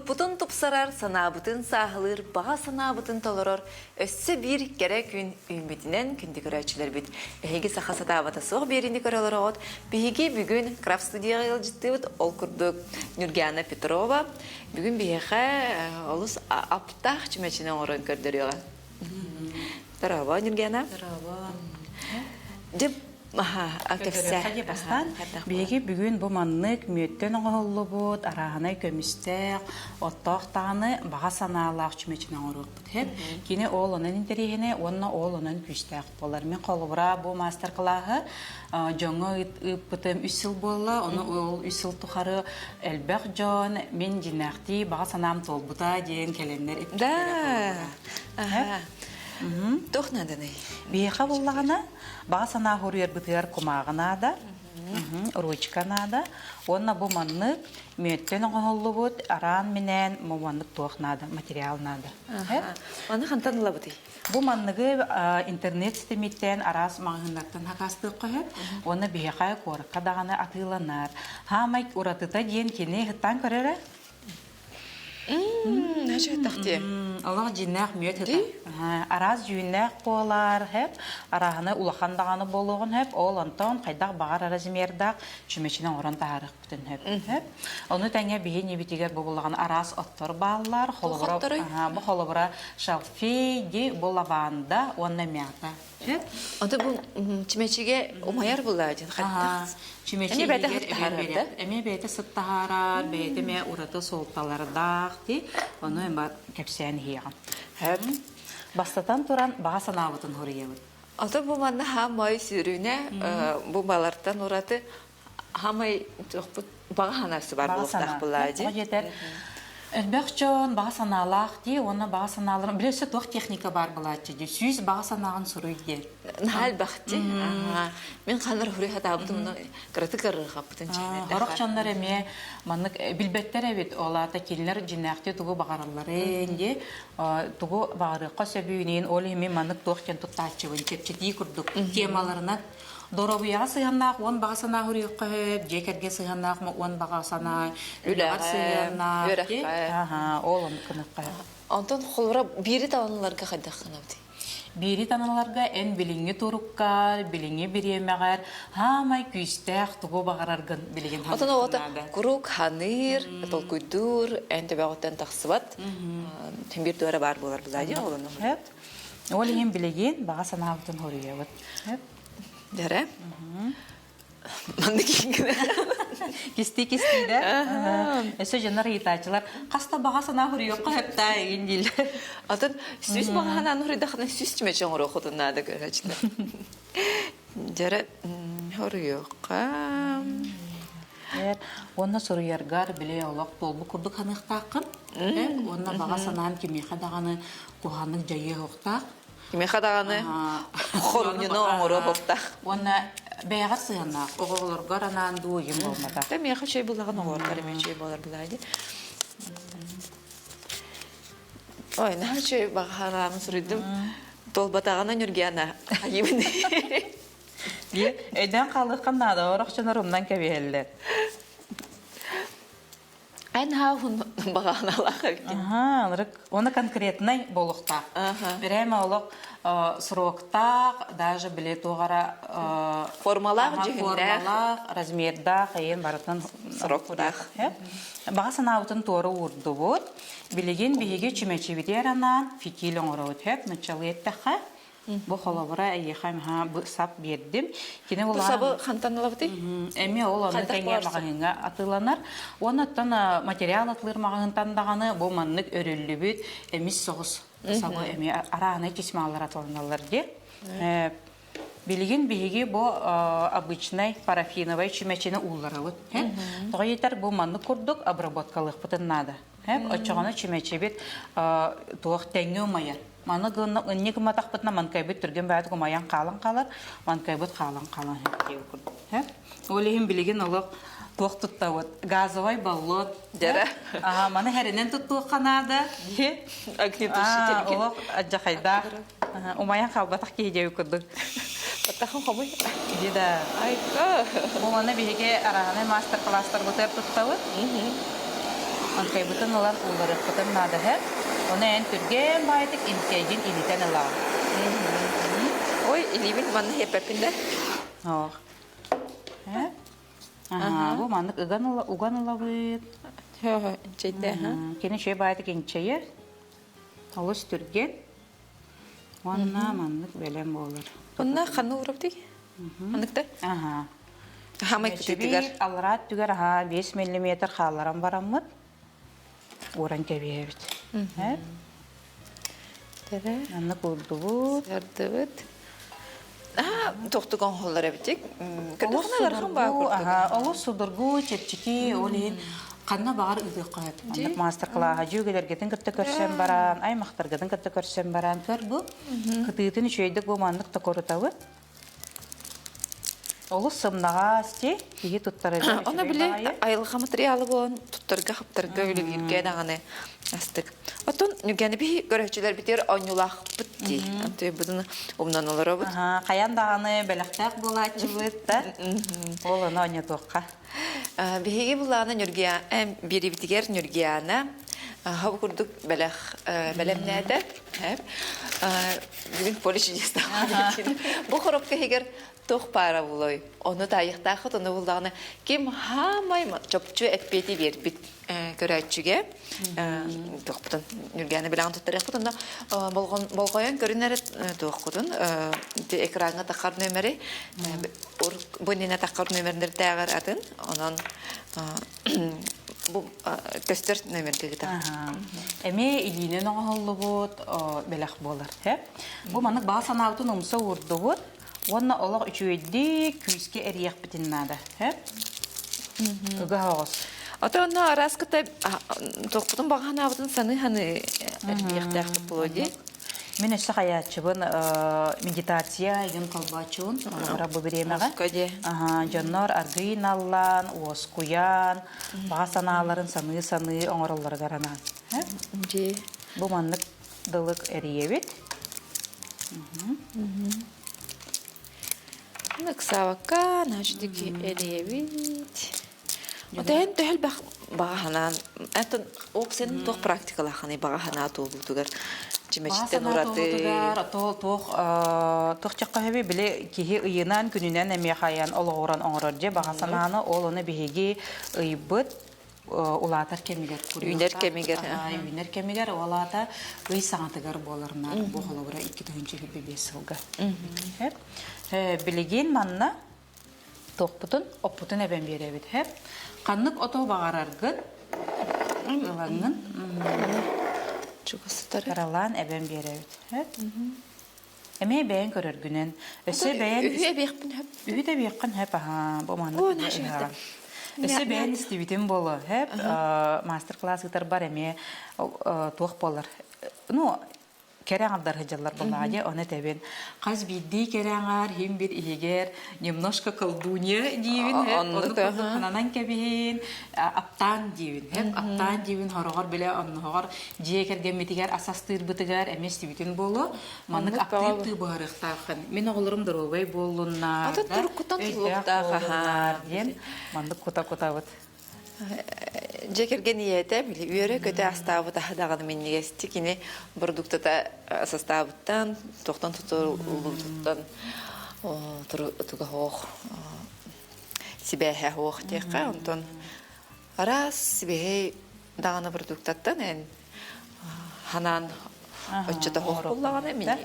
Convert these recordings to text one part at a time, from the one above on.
Турукпутун тупсарар, санаабытын сааһылыыр, баҕа санаабытын толорор өссө биир кэрэ күн үүммүтүнэн күндү көрөөччүлэрбит. Эһиги саха сатаабата суох биэриини көрө олороҕут. Биһиги бүгүн Крафт студияҕа ыалдьыттыыбыт. Ол курдук Нюргиана Петрова бүгүн биһиэхэ олус аптаах чүмэчини оҥорон көрдөрүөҕэ. Здорово, Нюргиана. Здорово. Дьэ, Көрдөрүөххэ бастаан. Биһиги бүгүн бу маннык мүөттэн оҥоһуллубут, арааһынай көмүстээх, оттоох даҕаны баҕа санаалаах чүмэчини оҥоруохпут иһин. Кини ол онон интэриэһинэй уонна ол онон күүстээх буолар. Мин холобура бу маастар-кылааһы дьоҥҥо ыыппытым үс сыл буолла. Ону ол үс сыл тухары элбэх дьон мин дьиҥнээхтии баҕа санаам туолбута диэн кэлэннэр эппиттэрэ Да. Туох нааданый? Биһиэхэ буллаҕына Баҕа санаа хоруйарбытыгар кумааҕы наада, ручка наада уонна бу маннык мүөттэн оҥоһуллубут араан-минээн бу маннык туох наада, материал наада. Аны хантан ылабытый? Бу манныгы интернет ситимиттэн араас маҕаһыыннартан хакаастыахха сөп уонна биһиэхэ куоракка даҕаны атыыланар. Хаамай уратыта диэн кини ыттаан көрөрө. Начыттахти. Олох дьиҥнээх мүөт ыта. Араас дьүүннээх буолар хэп, арааһына улахан даҕаны буолуоҕун хэп, ол онтон хайдах баҕар размердаах чүмэчини оҥорон таһаарыахпытын хөп. Хэп. Ону тэҥэ биһи ньибитигэр бу булаҕын араас оттор бааллар. Холобура, бу холобура шалфей, ди, бу лаванда уонна мята. Ото бу чүмэчигэ умайар булаа диэн хайдах? Чүмэчи Эмиэ бэйэтэ иһигэр сыт таһаарар да? Эмиэ бэйэтэ сыт таһаарар, бэйэтэ эмиэ ураты суолталардаах дии. Ону эмэ кэпсээн иһиэҕим. Хэп. Бастатан туран баҕа санаабытын хоруйабыт. Ото бу манна хаамай сүүрүүнэ бу балартан ураты хаамай туохпут баҕа санаасы бар Баҕа буолуохтаах санаа. булаа дии. Тоҕо диэтэр элбэх дьон баҕа санаалаах дии уонна баҕа санааларын били өссө туох техника баар буолааччы дии сүүс баҕа санааҕын суруй диэн. Наһаа элбэх дии. Мин ханар хуруй хатаабытым уну кыратык ырыахаппытын чээнэрдэх. Сорох дьоннор эмиэ маннык билбэттэр эбит ол аата кинилэр дьиҥнээхтии тугу баҕаралларын дии тугу баҕарыахха сөбүүнүн ол иһин мин маннык туох диэн туттааччыбын чэпчэтии курдук темаларынан доруобуйаҕа сыһыаннаах уон баҕа санаа суруйуохха сөп дьиэ кэргэн сыһыаннаах уон баҕа санаа үлэҕэр сыһыаннаах үөрэххэ ол оннук гыныахха сөп. Онтон холобура биири таланаларга хайдах гынабытый? Биири таналарга эн билиҥҥи туруккар, билиҥҥи бириэмэҕэр хаамай күүстээх тугу баҕараргын билигин Отон ханыаххын оҕото наада. куруук ханыыр, толкуйдуур, эн төбөҕүттэн тахсыбат. Биир туора баар буолар булаа дии Оннук. олону. Сөп. Ол иһин билигин баҕа санаабытын хоруйабыт. Сөп. Дьэрэ. Маннык Кистии-кистии да. Өссө дьоннор ыйытааччылар хаста баҕа санаа хоруйуохха сөптөө игин дииллэр. Атын сүүс баҕа санааны хоруйдахына сүүс чүмэчи оҥоруоххутун наада көрөөччүлэр. Дьэрэ хоруйуохха. Уонна суруйаргар били олох буолбут курдук саныахтааххын. Уонна баҕа санаан кимиэхэ даҕаны куһаҕаннык дьайыа суохтаах. Кимиэхэ даҕаны хоромньуну оҥоруо суохтаах. Уонна бэйэҕэр сыһыаннаах оҕолоргор анаан дуу игин буолбатах. Да миэхэ үчүгэй буллаҕын оҕолоргор эмиэ үчүгэй буолар булаа дии. Ой, наһаа үчүгэй баҕа санаабын суруйдум. Туолбатаҕына Нюргиана айыбын. Өйдөөн хаалыаххын наада, орох дьонор умнан кэбиһэллэр. Эн хаахун баҕаналаах эбиккин. Аха, ынырык уонна конкретнай буолуохтаах. Бирээмэ олох сроктаах, даже били туох эрэ Формалаах, дьүһүннээх. формалаах, размердаах, эйэн барытын Сроктаах. Баҕа санаабытын туора уурдубут. Билигин биһиги чүмэчибитигэр анаан фитиль оҥоробут. Хөп, нуччалыы эттэххэ, Бу холобура эйиэхэ миһа бу сап биэрдим. Кини Бу улахан сабы хантан ылабытый? Эмиэ ол ону Хайдах тэҥэ буоларсың? маҕаһыыҥҥа атыыланар. Уонна материал атылыыр маҕаһыынтан даҕаны бу маннык өрүллүбүт эмис соҕус сабы эмиэ арааһынай чисмалар атыланаллар дии. Билигин биһиги бу обычнай парафиновай чүмэчини уулларабыт. Тоҕо диэтэр бу маннык курдук обработкалыахпытын наада. Оччоҕуна чүмэчибит туох тэҥҥэ умайар. Маны гына инник гымматахпытына манкайбыт түргэн баайдык умайан хаалан хаалар, манкайбыт хаалан хаалан диэн курдук. Ол иһин билигин олох туох туттабыт? Газовай баллон. Дьэрэ. Аха, маны хэринэн туттуохха наада. Огнетушитель. Олох адьахайдаах. Умайан хаалбатах киһи диэбит курдук. Баттахын хомуй. Ди да. Айка. Бу маны биһиги араһанай мастер-класстарбытыгар туттабыт. Онтойбутун ылан уулларыахпытын наада һэ. Ону эн түргэн баайытык инкэйгин илитэн ылаҕын. Ой, илиибин манна хиэппэппин да. Ох. Аха, бу маннык ыган уган ылабыт. Хө, инчэйдэ, ха. Кини үчүгэй баайытык инчэйэр. Олус түргэн. Уонна маннык бэлэм буолар. Онно ханна уурабытый? Маннык да? Аха. Хамай кытыытыгар. Аллараа өттүгэр аха 5 миллиметр хаалларан бараммыт ууран кэбиһэбит. Тэбэ. Маннык уурдубут. Сырдыбыт. Аа, тохтук оҥоһуллар эбитик. Көрдөххүнэ ыарахан баа курдук. Олус судургу, чэпчэки, ол иһин ханна баҕар ыытыахха сөп. Маннык маастар-кылааһа дьүөгэлэргитин кытта көрсөн баран, аймахтаргытын кытта көрсөн баран көр бу кытыытын үчүгэйдик бу маннык токурутабыт. Олус сымнаҕас дии, киһи туттарыгар Ону үчүгэй били баҕайы. айылҕа материалы буолан туттарга-хаптарга үлэлииргэ даҕаны астык. Оттон нүгэни биһи көрөөччүлэрбитигэр оонньуулаахпыт дии. Антуйбутун умнан олоробут. Хайан даҕаны бэлэхтээх буолааччыбыт да. Ол ону оонньотуохха. Биһиги булаана Нюргия биэрибитигэр Нюргиана хабы курдук бэлэх бэлэмнээтэ. Бүгүн поле чудес Бу коробка иһигэр туох паара булой? Ону таайыахтааххыт, ону буллаҕына ким хаамай чопчу эппиэти биэрбит көрөөччүгэ туохпутун Нюргиана билэҕин туттарыахпыт онно болҕойон көрүн эрэ туохкутун экраҥҥа таххар нүөмэри бу иннинэ таххар нүөмэрдэрдээҕэр атын онон бу көстөр нүөмэрдигита Эмиэ илиинэн оҥоһуллубут бэлэх буолар. Бу маннык баҕа санаабытын умса уурдубут уонна олох үчүгэйдик күүскэ эрийэхпитин наада. Ыга оҕус. Ото онно араас кыта туохпутун баҕа санаабытын саныы-саныы эрийиэхтээхпит буолуо дии. Мин өссө хайааччыбын медитация игин холбооччубун олоҕура бу бириэмэҕэ. Дьоннор аргыый наллаан, уоскуйан, баҕа санааларын саныы-саныы оҥороллоругар анаан. Бу маннык дылык эрийэбит. Ыксаабакка, наһаа эрийэбит. Отэһин төһө элбэх баҕа санаан, атын ол сен туох практикалааханый баҕа санаа туолуутугар чимэчиттэн ураты туох туох чаххаһыби били киһи ыйынан күнүнэн эмиэ хайан олоҕуран оҥорор дьэ баҕа санааны ол ону биһиги ыйбыт улаатар кэмигэр үүнэр кэмигэр үүнэр кэмигэр ол аата ый саҥатыгар буоларына бу холобура 2025 сылга билигин манна туохпутун оппутун эбэн биэрэбит һэп ханнык ото баҕараргын ылаҥҥын чугастары кыралаан эбэн биэрэбит һэп эмиэ бэйэҥ көрөргүнэн өссө бэйэн үһү эбиэхпин хөп үһү да эбиэххин хөп аһаа бу маннык өссө бэйэн истибитим буолуо хөп мастер-класс ыытарбар эмиэ туох буолар ну кэрэ аҥардар сылдьаллар буоллаҕа ону этэбин хас биирдии кэрэ аҥаар иһин бир иһигэр немножко колдунья диибин ону курдук хананан кэбиһин аптаан диибин аптаан диибин хороҕор билэ онноһоҕор дьиэ кэргэммитигэр ас астыырбытыгар эмиэ истибитин буолуо маннык аптыыр тыы буһарыахтааххын мин оҕолорум доруобай буоллуннар атын туруккутан тулуктаах диэн маннык кута кутабыт Дьиэ кэргэн ийэтэ били үөрэ-көтө астаабыт аһа даҕаны минньигэстик кини бородууктата састаабыттан, туохтан тутуллубутуттан туга суох сибээһэ суох диэххэ. Онтон араас сибиэһэй даҕаны бородууктаттан эн ханаан оччото суох буоллаҕына мини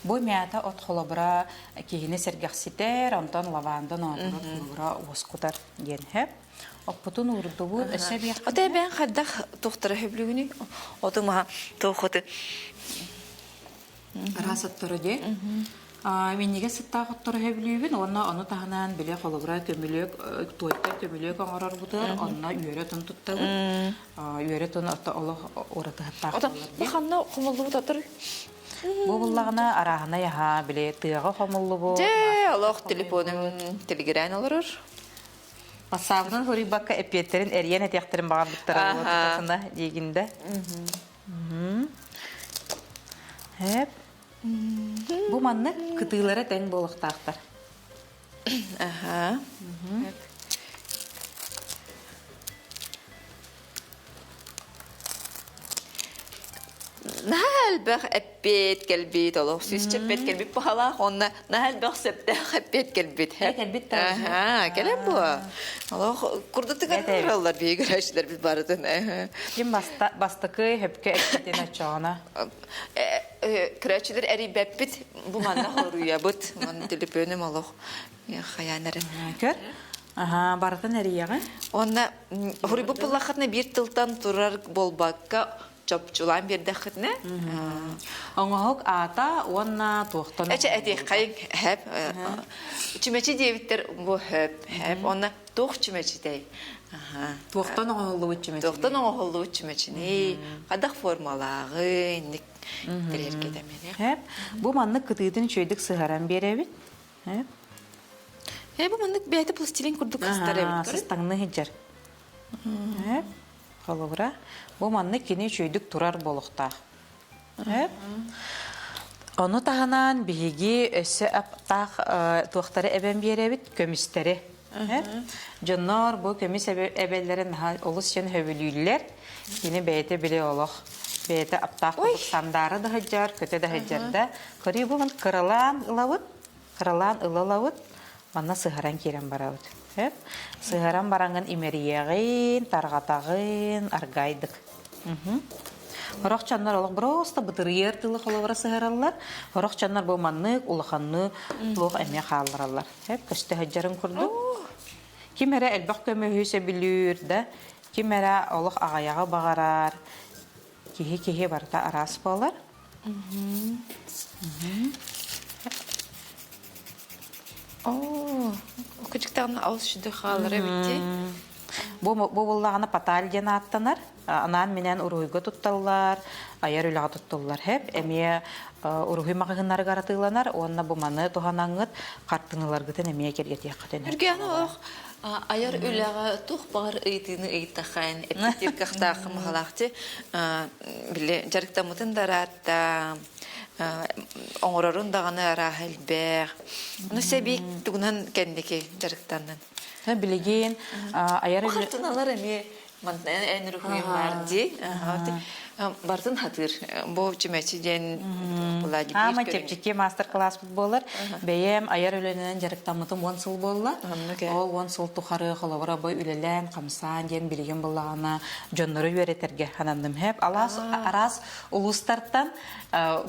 Бу мята от холобура киһини сэргэхситэр, онтон лаванда ноотурут холобура уоскутар диэн һэп. Оппутун уурдубут, өссө биэххэ. Отой бэйэн хайдах туохтара сөбүлүүгүнүй? Оту маһа туоххаты Араас оттору дии. Минньигэс сыттаах оттору сөбүлүүбүн уонна ону таһынан били холобура көмүлүөк туойтай көмүлүөк оҥорорбутугар онно үөрэ отун туттабыт. Үөрэ отун ото олох уратыһыттаах Ото бу ханна хомуллубут отор? Бу буллаҕына арааһынай аһа били тыаҕа хомуллубут. Дьэ, олох телефонум тилигирээн олорор. Бассаабынан суруйбакка эппиэттэрин эрийэн этиэхтэрин баҕарбыттара буолуо диигин да. Эп. Бу маннык кытыылара тэҥ буолуохтаахтар. Аха. Наһаа элбэх эппиэт кэлбит, олох сүүсчэ эппиэт кэлбит баһалаах, онно наһаа элбэх сөптөөх эппиэт кэлбит. Э, кэлбит да. Аха, кэлэн буо. Олох курдутугар ыраллар биһиги көрөөччүлэрбит барытын. Ким бастакы хөпкө эппитин оччоҕуна? Көрөөччүлэр эрийбэппит, бу манна хоруйабыт. Манна төлөпүөнүм олох хайаан эрэ. Көр. Аха, барытын эрийэҕин. Онна хоруйбут буллаххытына биир тылтан турар буолбакка чопчулаан биэрдэххитинэ Оҥоһук аата уонна туохтан Эчэ этиэххэйиҥ хэп чүмэчи диэбиттэр бу хөп хэп уонна туох чүмэчитэй Туохтан оҥоһуллубут чүмэчини туохтан оҥоһуллубут чүмэчини хайдах формалааҕый инник тэрийэргэтэмини Хэп бу маннык кытыытын үчүгэйдик сыһаран биэрэбит Хэп Э бу маннык бэйэтэ пластилин курдук сыстар эбит сыстаҥны сылдьар Хэп Холобура, бу маннык кини үчүгэйдик турар буолуохтаах. Ону таһынан биһиги өссө аптаах туохтары эбэн биэрэбит көмүстэри. Дьоннор бу көмүс эбэллэрин наһаа олус дьон сөбүлүүллэр. Кини бэйэтэ били олох бэйэтэ аптаах курдук сандаара да сылдьар, көтө да сылдьар да. Көрүү бу кыралаан ылабыт. Кыралаан ыла-ылабыт, манна сыһаран киирэн барабыт. Сөп? Сыһаран бараҥҥын имэрийэҕин, тарҕатаҕын, аргайдык. Сорох дьоннор олох просто бытырыйар тылы холобура сыһараллар. Сорох дьоннор бу маннык улаханны туох эмиэ хааллараллар. Сөп? Көстө сылдьарын курдук. Ким эрэ элбэх көмөһү сөбүлүүр да, ким эрэ олох аҕыйаҕы баҕарар. Киһи-киһи барыта араас буолар. Оо, кычыктаҕына олус сүдү хаалар эбит дии. Бу бу буоллаҕына паталь диэн ааттанар. Анаан-минээн уруһуйга тутталлар, айар үлэҕэ туттуллар. Хэп эмиэ уруһуй маҕаһыыннарыгар атыыланар уонна бу маны туһанаҥҥыт хартыыналаргытын эмиэ кэргэтиэххитин сөп. Үргээн олох айар үлэҕэ туох баҕар ыйытыыны ыйыттаххайын эппиттиир кыахтаах маһалаах ти били дьарыктаммытын да ыраатта оҥорорун даҕаны арааһа элбэх. Ону сэбиик тугунан кэнники дьарыктаннын. Билигин айар Хартыналар эмиэ Мантан эн уруһуйум баар дии. Бартын хатыыр. Бу чүмэчи диэн Владимир Аама чэпчэки маастар-кылааспыт буолар. Бэйэм айар үлэнэн дьарыктаммытым уон сыл буолла. Ол уон сыл тухары холобура бу үлэлээн, хамсаан диэн билигин буллаҕына дьоннору үөрэтэргэ ананным. Хэп алаас араас улуустартан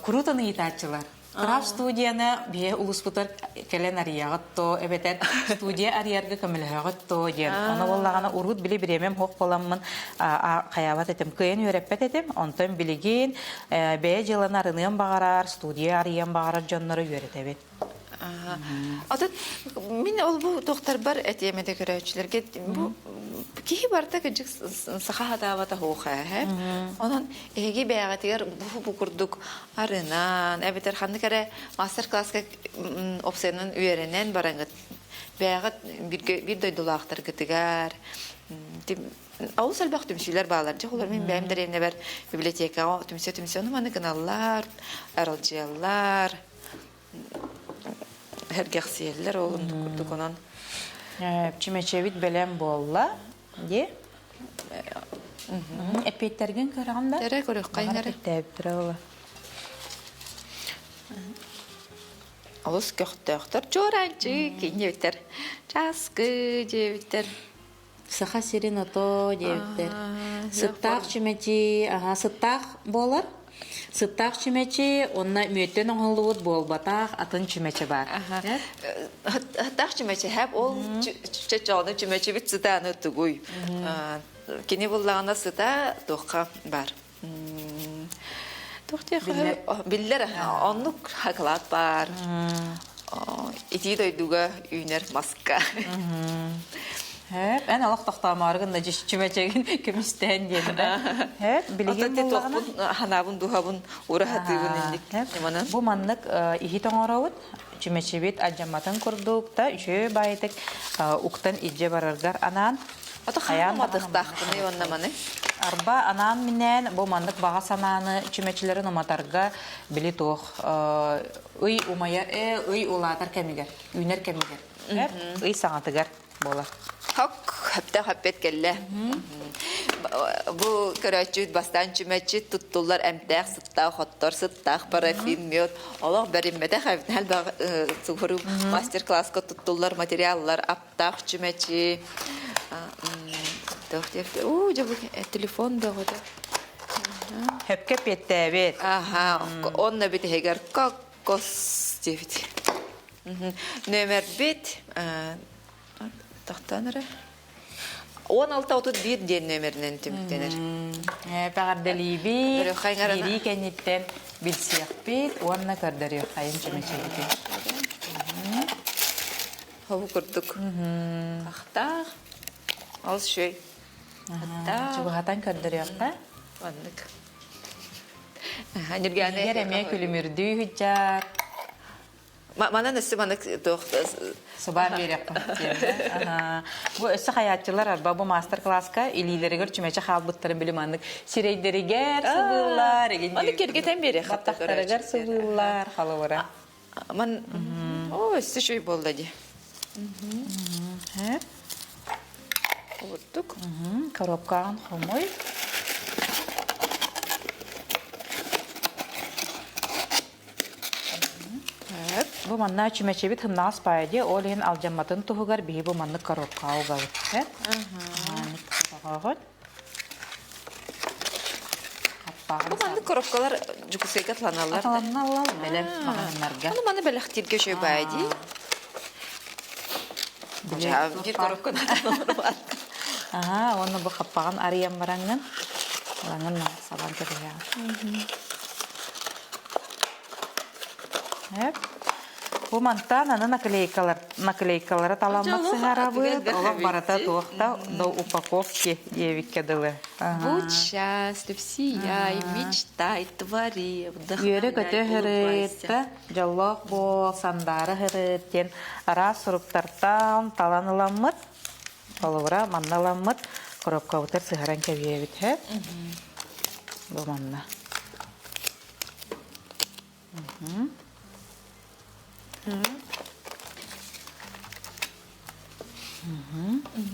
куруутун ыйытааччылар. Крафт студияны биһи улууспутар кэлэн арыйаҕыт то эбэтэр студия арыйарга көмөлөһөҕүт то диэн. Ону буоллаҕына урут били бириэмэм суох буоламмын хайаабат этим, кыайан үөрэппэт этим. Онтон билигин бэйэ дьыаланы арыныам баҕарар, студия арыйыам баҕарар дьоннору үөрэтэбин. Отут мин ол бу туохтарбар этиэм этэ көрөөччүлэргэ бу киһи барыта кыдьык саха хатаабата суох ээ. Онон эһиги бэйэҕитигэр бу бу курдук арынан эбэтэр ханнык эрэ мастер-класска опсайынан үөрэнэн бараҥыт бэйэҕит биир дойдулаахтаргытыгар олус элбэх түмсүүлэр баалар. Дьэ, олор мин бэйэм дэриэбинэбэр библиотекаҕа түмсэ-түмсэ ону маны гыналлар, аралдьыйаллар, сэргэхсийэллэр ол курдук онон. Чүмэчэбит бэлэм буолла. Дии. Эппиэттэргин көрөҕүн да? Эрэ көрүөххэ эрэ. Эппиэттээбиттэрэ буолла. Олус көхтөөхтөр. Чуораанчы киниэбиттэр. Чааскы диэбиттэр. Саха сирин ото диэбиттэр. Сыттаах чүмэчи, аха, сыттаах буолар. Сыттаах чүмэчи уонна мүөттэн оҥоһуллубут буолбатах атын чүмэчи баар. Сыттаах чүмэчи хэп ол чочоону чүмэчибит сытааны тугуй. Кини буллаҕына сыта туохха бар. Туох диэххэ биллэр оннук хаклаат баар. Итии дойдуга үүнэр маска. Һэп, эн олох тохтоомооргун да чүмэчэгин көмүстээн диэн да. Һэп, билигин буллаҕына ханаабын дуһабын ураһатыыбын инник ньыманан. Бу маннык иһит оҥоробут. Чүмэчибит алдьамматын курдук да үчүгэй баайытык уктан илдьэ бараргар анаан Ото хайаан уматыхтаахпыный уонна маны? Арба анаан-минээн бу маннык баҕа санааны чүмэчилэрин уматарга били туох ый умайа ый улаатар кэмигэр, үүнэр кэмигэр, ый саҥатыгар буолар. Хок, хөптөөх эппиэт кэллэ. Бу көрөөччү бастаан чүмэчи туттуллар эмтээх сыттаах хоттор сыттаах парафин мед олох бэриммэтэх эбит элбэх сугуру мастер-класска туттуллар материаллар аптаах чүмэчи уу дьэ бу телефон бөҕөтө Хөпкө эппиэттээбит. Аха, онно бүтэһигэр кокос диэбит. Нөмербит тохтоон эрэ 16.31 диэн нөмеринэн түмүктэнэр. Эҕэрдэлиибит. Биирии кэнниттэн билсиэхпит уонна көрдөрүөххэйин чүмэчибитин. Хобу курдук. Хахтаах. Ол шөй. Чугаһатан көрдөрүөххэ. Маннык. Ньургиана эмиэ күлүмүрдүү сылдьар. Манан өссө маннык туох Сыбаан биэриэххэ Бу өссө хайааччылар арба бу мастер-класска илиилэригэр чүмэчи хаалбыттарын били маннык сирэйдэригэр сыбыыллар, Маны кергетен биэриэххэ баттахтарыгар сыбыыллар халыбыра. Ман о өссө үчүгэй буолла дии. Курдук. Коробкаҕын хомуй. Бу манна чүмэчибит хымнаҕас паайа дии, ол иһин алдьамматын туһугар биһи бу маннык коробкаҕа угабыт. Маннык Бу маннык коробкалар Дьокуускайга атланаллар. Атланаллар бэлэм маҕаһыыннарга. Ону маны бэлэхтииргэ үчүгэй баайа дии. Биир коробканы атаналар Аха, уонна бу хаппаҕын арыйан бараҥҥын, ылаҥын сабан кэбиһэҕин. Бу мантан аны наклейкалар наклейкалары таламмыт сыһарабыт, олох барыта туох да до упаковки диэбиккэ дылы. Будь счастлив, сияй, мечтай, твори, Үөрэ-көтө сырытта, дьоллоох буол, сандаара сырыт диэн араас суруктартан талан ыламмыт, холобура манна ыламмыт, коробкабытыгар сыһаран кэбиэбит һэ. Бу манна.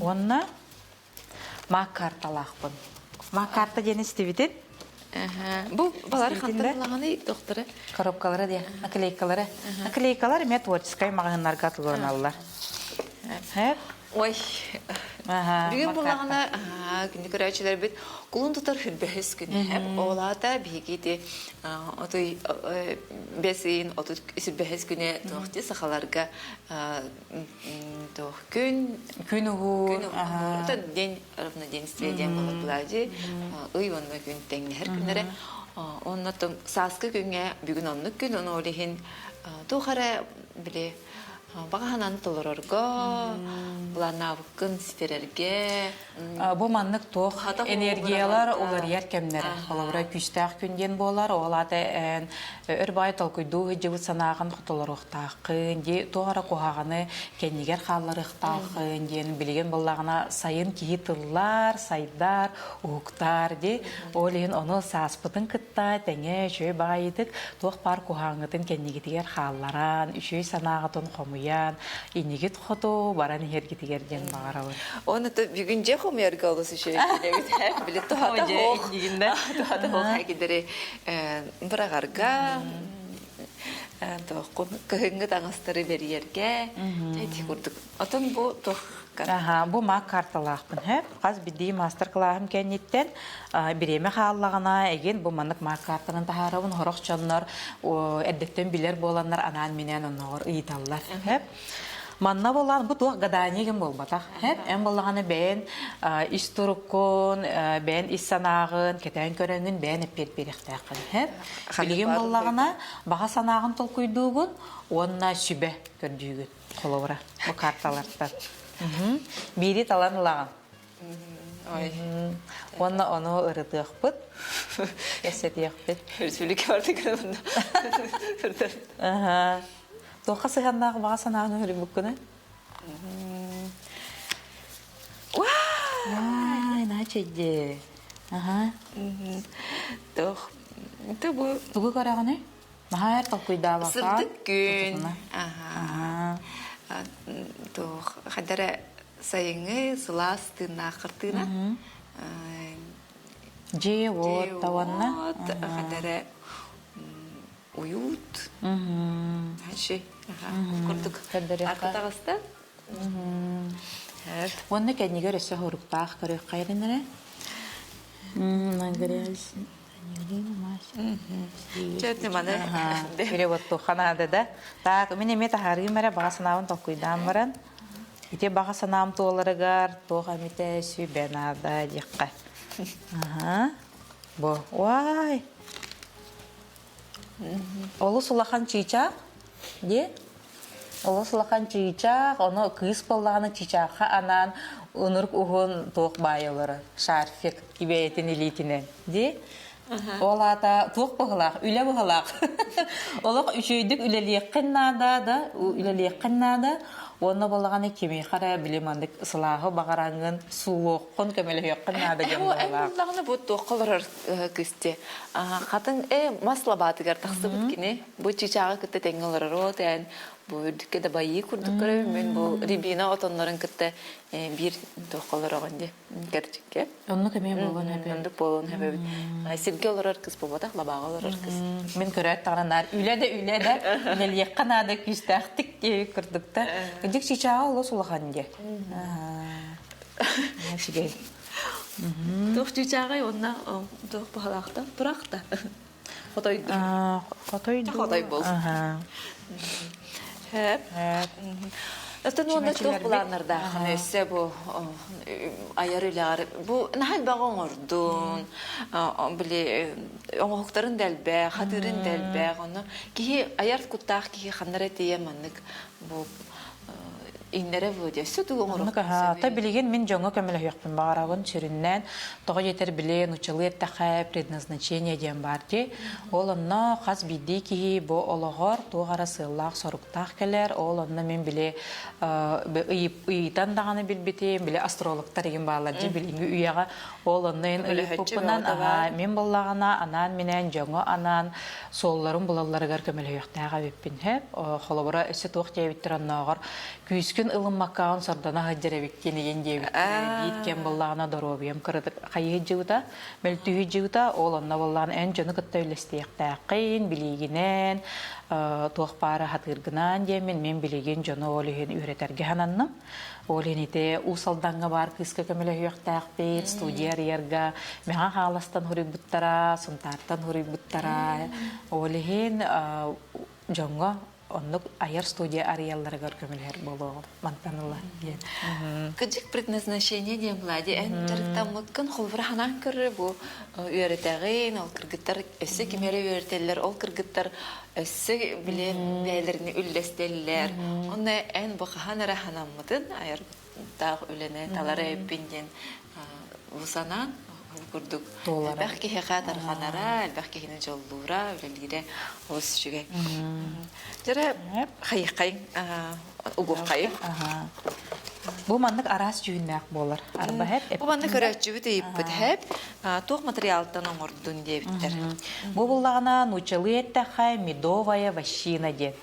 Уонна маак карталаахпын. Маак карта диэн истибитин? Бу балар хантан ылаҕыный доктора? Коробкалара диye, наклейкалара. Наклейкалар эмиэ творческай маҕаһыыннарга атылланаллар. Ой, бүгүн буллаҕына күндү көрөөччүлэрбит кулун тутар хүрбэһис күнэ. Ол аата биһиги ити отой бэс ыйын 35 күнэ туох дии сахаларга туох күн күн уһуур күн день равноденствие диэн буолар былаадьы ый уонна күн тэҥнэһэр күннэрэ онно сааскы күҥҥэ бүгүн оннук күн ону ол иһин туох эрэ били Баҕаһынан толорорго, былааннаабыккын ситэрэргэ. Бу маннык туох энергиялар уларыйар кэмнэрэ. Холобура, күүстээх күн диэн буолар. Ол аата эн өр баай толкуйдуу сылдьыбыт санааҕын толоруохтааххын, дии туох эрэ куһаҕаны кэннигэр хаалларыахтааххын диэн билигин буоллаҕына сайын киһи тыллар, сайдар, уһуктар дии. Ол иһин ону сааспытын кытта тэҥэ үчүгэй баҕайытык туох баар куһааҥҥытын кэннигитигэр хаалларан, үчүгэй санааҕытын хомуйан, иннигит хоту баран иһэргитигэр диэн баҕарабын. Оны бүгүн дьэ хомуйарга олус үчүгэй эбит. Били туһата хоох. Туһата хоох кидери быраҕарга кыһыҥҥы таҥастары бэрийэргэ ити курдук. Отон бу туох Аха, бу мак карталаахпын һэ. Хас биирдии маастар-кылааһым кэнниттэн бириэмэ хааллаҕына эгин бу маннык мак картанан таһаарабын сорох дьоннор эрдэттэн билэр буоланнар анаан-минээн оннооҕор ыйыталлар. Һэ. Манна буолан бу туох гадание гин буолбатах. Һэ. Эн буоллаҕына бэйэн ис туруккун, бэйэн ис санааҕын кэтээн көрөҥҥүн бэйэн эппиэт биэриэхтээххин. Һэ. Билигин буоллаҕына баҕа санааҕын толкуйдуугун уонна сүбэ көрдүүгүн. Холобура, бу карталартан. Биири талан ылаҕын. Уонна ону ырытыахпыт, кэпсэтиэхпит. Республика бардык Туохха сыһыаннаах баҕа санааны өрүбүккүнэ? Уай, начедде. Аха. Туох, бу Тугу көрөҕүнүй? Наһаа эр толкуйдаабакка. Сырдык күн. Аха. Туох хадара сайыҥҥы сылаас тыыннаах хартыына. Дьиэ-уот уонна Дьиэ-уот, уют. Хаши. Курдук. Көрдөрүөххэ. Таҕыста. Уонна кэннигэр өссө хоруктаах көрүөххэ эрэ. Чөтнү маны. Переводтуохха наада да. Так, мин эмиэ таһаарыым эрэ баҕа санаабын толкуйдаан баран. Ити баҕа санаам туоларыгар туох эмитэ сүбэ наада диэххэ. Аха. Бу. Уай! Олус улахан чыычаах дии. Олус улахан чыычаах, ону кыыс буоллаҕына чыычаахха анаан ынырык уһун туох баайа олорор, шарфик бэйэтин илиитинэн дии. Ол аата туох быһылаах, үлэ быһылаах. Олох үчүгэйдик үлэлиэххин наада да, үлэлиэххин наада. Уонна буоллаҕына кимиэхэ эрэ били маннык сылааһы баҕараҥҥын суулуоххун, көмөлөһүөххүн наада диэн быһылаах. Эн бу туохха олорор кысте хатын мас лабаатыгар тахсыбыт кини бу чыычааҕы кытта тэҥҥэ олорор тээн бу үрдүккэ да байыы курдук көрөбүн мин бу рябина отоннорун кытта биир туохха олороҕун дии кэрчиккэ Оннук эмиэ буолуон сөп. Оннук буолуон сөп эбит. Сиргэ олорор кыс буолбатах, лабааҕа олорор кыс. Мин көрөөт даҕаны наар үлэ да үлэ да үлэлиэххэ наада күүстээхтик диэбит курдук да. Дьик чыычааҕа олус улахан дии. Үчүгэй. Туох чыычааҕай уонна туох баһалаахта турахта. Хотойду. Хотойду. Хотой бол. Хэп. Оттон уонна туох былааннардааххын өссө бу айар үлэҕэр бу наһаа элбэҕи оҥордун били оҥоһуктарын да элбэх, хатыырын да элбэх онно киһи айар куттаах киһи ханна эрэ тиийэн маннык бу иҥнэрэ вроде өссө тугу Оннук оҥоруоххун та сөбүй? билигин мин дьоҥҥо көмөлөһүөхпүн баҕарабын сүрүннээн тоҕо диэтэр били нуччалыы эттэххэ предназначение диэн баар дии ол онно хас биирдии киһи бу олоҕор туох эрэ сыаллаах соруктаах кэлэр ол онно мин били ыйытан даҕаны билбитим били астрологтар игин бааллар дии билиҥҥи үйэҕэ ол онно эн Көмөлөһөччү ыйыппыппынан бөҕөтө баар. мин буоллаҕына анаан минээн дьоҥҥо анаан суолларын булалларыгар көмөлөһүөхтээх эбиппин һэ холобура өссө туох диэбиттэр оннооҕор күүскүн ылыммаккаҕын сордоно сылдьар эбиккин игин диэбиттэрэ биир кэм буоллаҕына доруобуйам кыратык хайыһыдьыбыта мөлтүүһүдьыбыта ол онно буоллаҕына эн дьону кытта үллэстиэхтээххин билиигинэн туох баары хатыыргынан диэммин мин билигин дьону ол иһин үөрэтэргэ сананным ол иһин ити Уус Алдаҥҥа баар кыыска көмөлөһүөхтээхпит студия арыйарга Мэҥэ Хаҥаластан суруйбуттара Сунтаартан суруйбуттара ол иһин дьоҥҥо оннук айар студия арыйалларыгар көмөлөһөр буолуоҕум мантан ыла диэн. Кыдьык предназначение диэн Влади эн дьарыктаммыккын холбура ханаан көрөр бу үөрэтэҕин ол кыргыттар өссө ким эрэ үөрэтэллэр ол кыргыттар өссө билэн бэйэлэрин үллэстэллэр онно эн бу хаһан эрэ ханаммытын айардаах үлэни талар эбиппин диэн бу санаан ол курдук элбэх киһиэхэ тарҕанара, элбэх киһини дьоллуура, үлэлиирэ олус үчүгэй. Дьэрэ хайыххайын угуоххайын. Бу маннык араас дьүһүннээх буолар. Арба хэп. Бу маннык көрөөччүбүт ыйыппыт хэп. Туох материалтан оҥордун диэбиттэр. Бу буллаҕына нууччалыы эттэххэ медовая вощина диэн.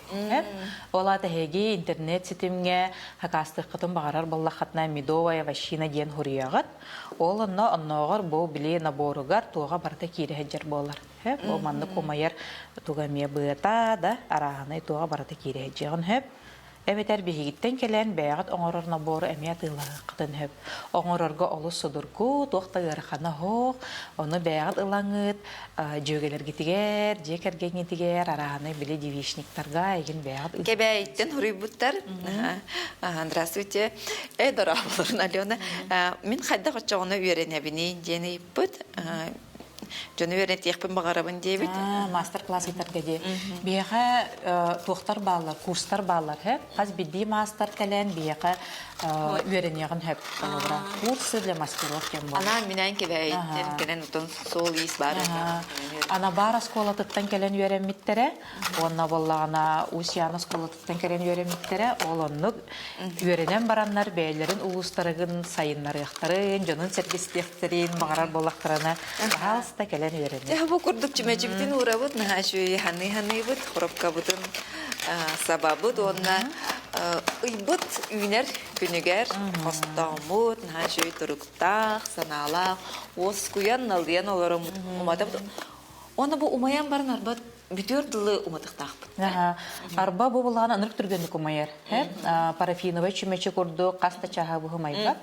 Ол аата эһиги интернет ситимҥэ хакаастыаххытын баҕарар буоллаххытына медовая вощина диэн суруйаҕыт. Ол онно оннооҕор бу били наборугар туоҕа барыта киирэ сылдьар буолар. Бу маннык умайар туга эмиэ быата да арааһынай туоҕа барыта киирэ сылдьыаҕын сөп. Эбэтэр биһигиттэн кэлэн бэйэҕит оҥорор набору эмиэ атыылаһыаххытын сөп. Оҥорорго олус судургу, туох да ыарахана суох. Ону бэйэҕит ылаҥыт, дьүөгэлэргитигэр, дьиэ кэргэҥҥитигэр, арааһынай били девичниктарга эйигин бэйэҕит Кэбээйиттэн суруйбуттар. Здравствуйте. Э, дорооболорун, Алена. Мин хайдах оччоҕуна үөрэнэбиний диэн ыйыппыт. Дьону үөрэтиэхпин баҕарабын диэбит. Мастер-класс ыытарга дии. Биһиэхэ туохтар бааллар, курстар бааллар һэ. Хас биирдии маастар кэлэн биһиэхэ үөрэниэҕин сөп. Курсы для мастеров диэн буолар. Анаан минээн кэбээйиттэн кэлэн утон суол-иис баар. Анабар оскуолатыттан кэлэн үөрэммиттэрэ. Уонна буоллаҕына Усьян оскуолатыттан кэлэн үөрэммиттэрэ. Ол оннук үөрэнэн бараннар бэйэлэрин улуустарыгын сайыннарыахтарын, дьонун сэргэстиэхтэрин баҕарар буоллахтарына, баһаалыста кэлэн үөрэнэр. Дьэ, бу курдук чүмэчибитин уурабыт, наһаа үчүгэй ханыыбыт, хоропкабытын сабабыт уонна. Ыйбыт үүнэр күнүгэр хостооммут, наһаа үчүгэй туруктаах, санаалаах, уоскуйан, налыйан олороммут уматабыт. Уонна бу умайан баран арба бүтүөр дылы уматыктаахпыт. Арба бу булаан ынырык түргэнник умайар. Парафиновай чүмэчи курдук хас да чааһа быһымайбат.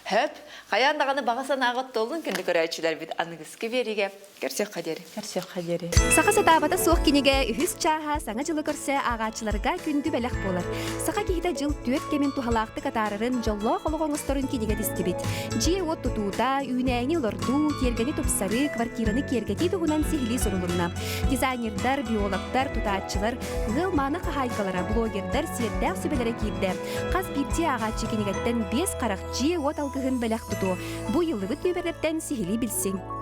Хөп, хайаан даҕаны баҕа санааҕыт туоллун күндү көрөөччүлэрбит аныгыскы биэриигэ Көрсүөххэ диэри. Көрсүөххэ диэри. Саха сатаабата суох кинигэ үһүс чааһа Саҥа дьылы көрсө ааҕааччыларга күндү бэлэх буолар. Саха киһитэ дьыл түөрт кэмин туһалаахтык атаарарын, дьоллоох олох оҥосторун кинигэ тистибит. Дьиэ-уот тутуута, үүнээйини олордуу, тиэргэни тупсарыы, квартираны киэргэтии туһунан сиһилии сурулунна. Дизайнердар, биологтар, тутааччылар, ыал мааны хаһаайкалара, блогердар сиэрдээх сүбэлэрэ киирдэ. Хас биирдии ааҕааччы кинигэттэн биэс харах дьиэ-уот алгыһын бэлэх тутуо. Бу ыйыллыбыт нүөмэрдэртэн сиһилии билсиҥ.